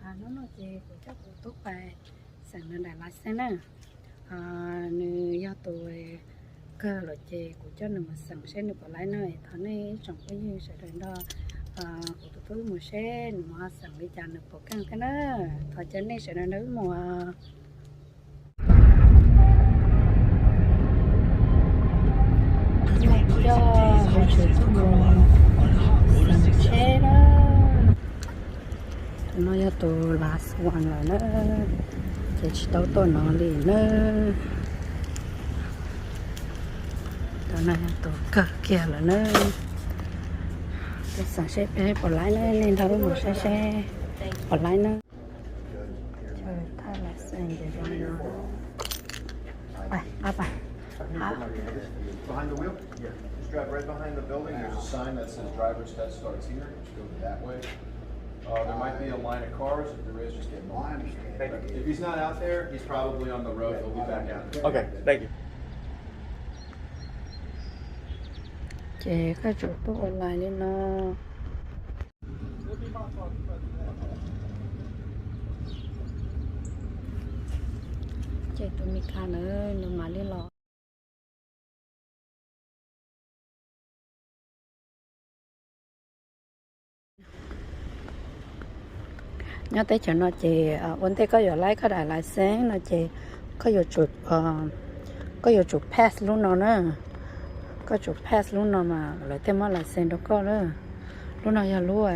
Hnub no ces kuv coj kuv tub pais xeem nws daim license na. Nws yog tus kawg lawm ces kuv coj nws mus xeem seb nws puas laib na. Thov nej ib tsoom phooj ywg sawv daws nrog kuv tus tub mus seb nws mus xeem li cas nws puas keej thiab na. Thov caw nej sawv daws nrog wb mus. Coj tus tub mus xeem seb na. Tus no yog tus last one lawm na, ces tsis tau tuaj no li na. Tus no yog tus kawg kiag lawm na. Tuaj xeem seb peb puas laib na, nej nrog wb mus saib seb puas laib na. Thaj license ces zoo no. Behind the wheel? Yeah. Just drive right behind the building. There's a sign that says driver's test starts here. Just go that way. Uh, there might be a line of cars. If there is, just get in line. If he's not out there, he's probably on the road. He'll be back out. Okay, thank you. Ces koj yuav tsum tuaj online li no. Ces tus Mes Kas na, nws mam li los. Nyob teb chaws no ces ua ntej koj yuav laib koj daim license no ces koj yuav tsum, koj yuav tsum pass lub no na. Koj tsum pass lub no mas lawv thiaj muab license rau koj na. Lub no yog lub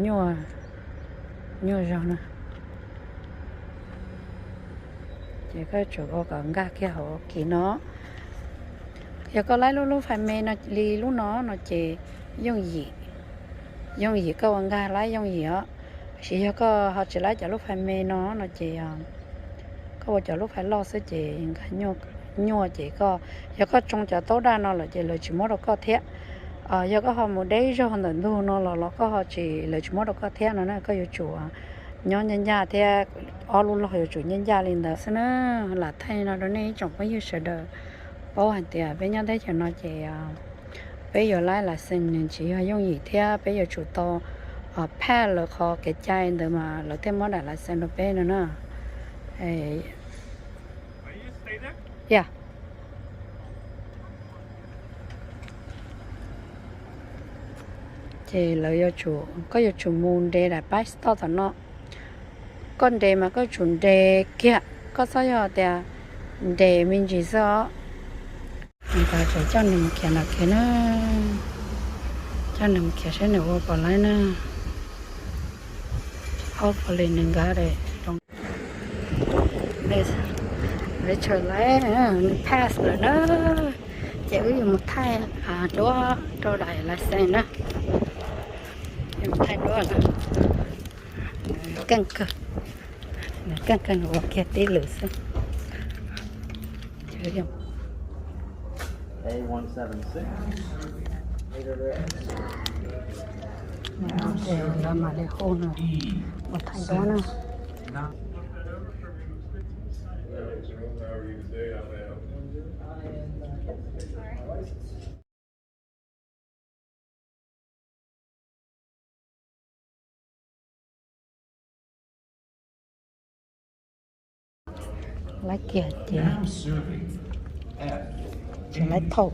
nyuaj, nyuaj zog na. Ces koj tsum ua kom nkag kiag hauv kis no. Yog koj laib lub, lub fais me no li lub no no ces yooj yim, yooj yim koj ua nkag laib yooj yim os. Tiam sis yog koj ho tsis laib cov lub fais me no no ces koj ua cov lub fais loj xwb ces nkag nyuaj ces koj, yog koj tsoo cov taub daj no lawm ces lawv tsis muab rau koj thiab. Yog koj ho mus deb zog ntawm ntug no los los koj ho tsis, lawv tsis muab rau koj thiab no na. Koj yuav tsum nyob ncaj ncaj thiab, ob lub log yuav tsum ncaj ncaj li ntawd xwb na. Lam thaij no rau nej ib tsoom phooj ywg sawv daws paub hais tias peb nyob teb chaws no ces peb yuav laib license nws tsis yog yooj yim thiab peb yuav tsum tau pass lawv qhov kev cai ntawd mas lawv thiaj muab daim license rau peb no na. Yog ces lawv yuav tsum, koj yuav tsum mus nres daim pab stop tom no. Koj nres mas koj tsum nres kiag, koj txhob yog tias nres me ntsis xwb os. Nkawd tseem coj nws mus khiav nram kev na, coj nws mus khiav saib nws ua puas laib na. Hopefully nws nkawd zoo. Nws tshwm lawm, nws pass lawm na. Ces wb yuav mus thaij duab rau daim license na. Yuav mus thaij duab na. Keej kawg, nws keej kawg, nws ua kiag tib lwm xwb. Lawv mam li hu nws mus thaij duab na. Laib kiag ces tsis laib thaum.